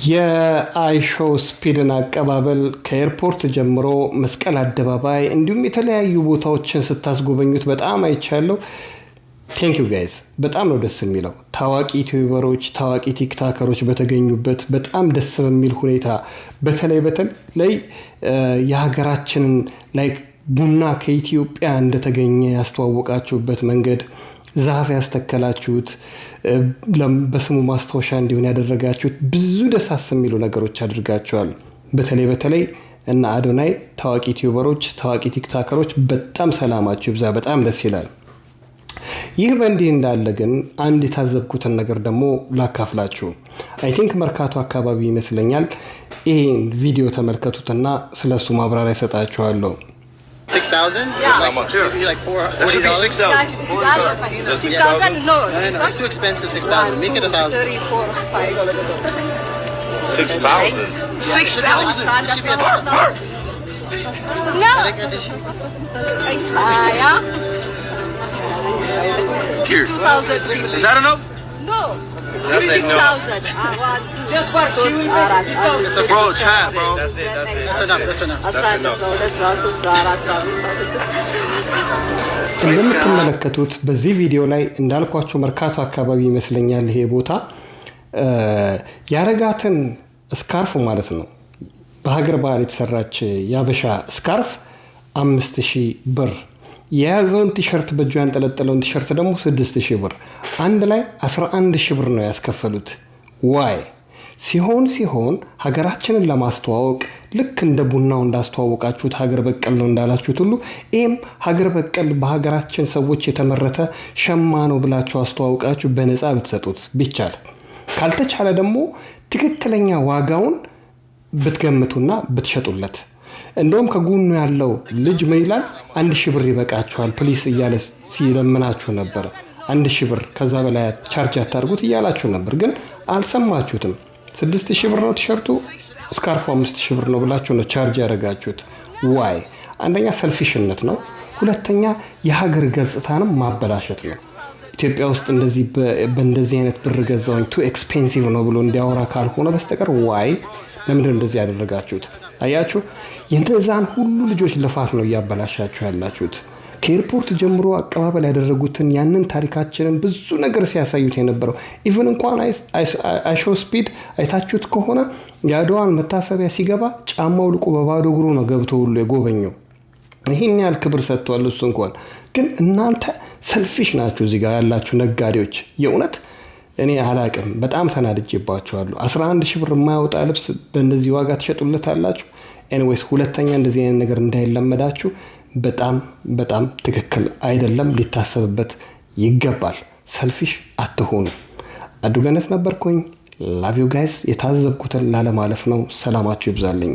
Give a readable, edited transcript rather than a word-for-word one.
የአይሾው ስፒድን አቀባበል ከ airport ጀምሮ መስቀል አደባባይ እንዲሁም የተለያዩ ቦታዎችን ስታስጎበኙት በጣም አይቻለሁ። Thank you guys፣ በጣም ነው ደስ የሚለው። ታዋቂ ዩቲዩበሮች፣ ታዋቂ ቲክታከሮች በተገኙበት በጣም ደስ በሚል ሁኔታ በተለይ በተለይ የሀገራችንን like ቡና ከኢትዮጵያ እንደተገኘ ያስተዋወቃችሁበት መንገድ፣ ዛፍ ያስተከላችሁት፣ በስሙ ማስታወሻ እንዲሆን ያደረጋችሁት ብዙ ደስ ደስ የሚሉ ነገሮች አድርጋችኋል። በተለይ በተለይ እነ አዶናይ፣ ታዋቂ ዩቲዩበሮች፣ ታዋቂ ቲክታከሮች በጣም ሰላማችሁ ይብዛ። በጣም ደስ ይላል። ይህ በእንዲህ እንዳለ ግን አንድ የታዘብኩትን ነገር ደግሞ ላካፍላችሁ። I think መርካቶ አካባቢ ይመስለኛል። ይህን ቪዲዮ ተመልከቱትና ስለሱ ማብራሪያ እሰጣችኋለሁ። 6,000? Yeah. Like, How much? Should be like four, That should be $40. 6,000. Yeah, 6,000? No. No, it's too expensive. 6,000. Make it 1,000. 3, 4, 5. 6,000. 6,000. It should be 1,000. No. Yeah. Here. 2,000. Is that enough? No. That's it, no. 6,000. One, two, ሶስት, አራት, አምስት, It's a Bro, chat, bro. That's it, that's it. That's enough. That's enough. 11, 12, 13, 14, 15. እንደምትመለከቱት በዚህ ቪዲዮ ላይ እንዳልኳችሁ መርካቶ አካባቢ ይመስለኛል ይሄ ቦታ፣ ያረጋትን scarf ማለት ነው። በሀገር ባህል የተሰራች የአበሻ scarf 5,000 ብር፣ የያዘውን ቲሸርት፣ በእጁ ያንጠለጠለውን ቲሸርት ደግሞ 6,000 ብር፣ አንድ ላይ 11 ሺህ ብር ነው ያስከፈሉት። Why? ሲሆን ሲሆን ሀገራችንን ለማስተዋወቅ ልክ እንደ ቡናው እንዳስተዋወቃችሁት፣ ሀገር በቀል ነው እንዳላችሁት ሁሉ ይህም ሀገር በቀል በሀገራችን ሰዎች የተመረተ ሸማ ነው ብላችሁ አስተዋውቃችሁ በነፃ ብትሰጡት ቢቻል፣ ካልተቻለ ደግሞ ትክክለኛ ዋጋውን ብትገምቱና ብትሸጡለት። እንደውም ከጎኑ ያለው ልጅ ምን ይላል? 1,000 ብር ይበቃችኋል please እያለ ሲለምናችሁ ነበር። 1,000 ብር፣ ከዛ በላይ charge አታድርጉት እያላችሁ ነበር፣ ግን አልሰማችሁትም። 6,000 ብር ነው ቲሸርቱ፣ scarf ኡ 5,000 ብር ነው ብላችሁ ነው charge ያደረጋችሁት። Why? አንደኛ selfish ነት ነው፣ ሁለተኛ የሀገር ገጽታንም ማበላሸት ነው። ኢትዮጵያ ውስጥ እንደዚህ በእንደዚህ አይነት ብር ገዛውኝ፣ too expensive ነው ብሎ እንዲያወራ ካልሆነ በስተቀር why? ለምንድን ነው እንደዚህ ያደረጋችሁት? አያችሁ፣ የእነዛን ሁሉ ልጆች ልፋት ነው እያበላሻችሁ ያላችሁት። ከ airport ጀምሮ አቀባበል ያደረጉትን፣ ያንን ታሪካችንን ብዙ ነገር ሲያሳዩት የነበረው፣ even እንኳን አይሾው ስፒድ አይታችሁት ከሆነ የአድዋን መታሰቢያ ሲገባ ጫማ አውልቆ በባዶ እግሩ ነው ገብቶ ሁሉ የጎበኘው። ይህን ያህል ክብር ሰጥቷል እሱ እንኳን። ግን እናንተ selfish ናችሁ እዚህ ጋር ያላችሁ ነጋዴዎች። የእውነት እኔ አላቅም፣ በጣም ተናድጄባችኋለሁ። 11 ሺህ ብር የማያወጣ ልብስ በእንደዚህ ዋጋ ትሸጡለታላችሁ። Anyways፣ ሁለተኛ እንደዚህ አይነት ነገር እንዳይለመዳችሁ። በጣም በጣም ትክክል አይደለም፣ ሊታሰብበት ይገባል። Selfish አትሁኑ። አዱገነት ነበርኩኝ። Love you guys። የታዘብኩትን ላለማለፍ ነው። ሰላማችሁ ይብዛልኝ።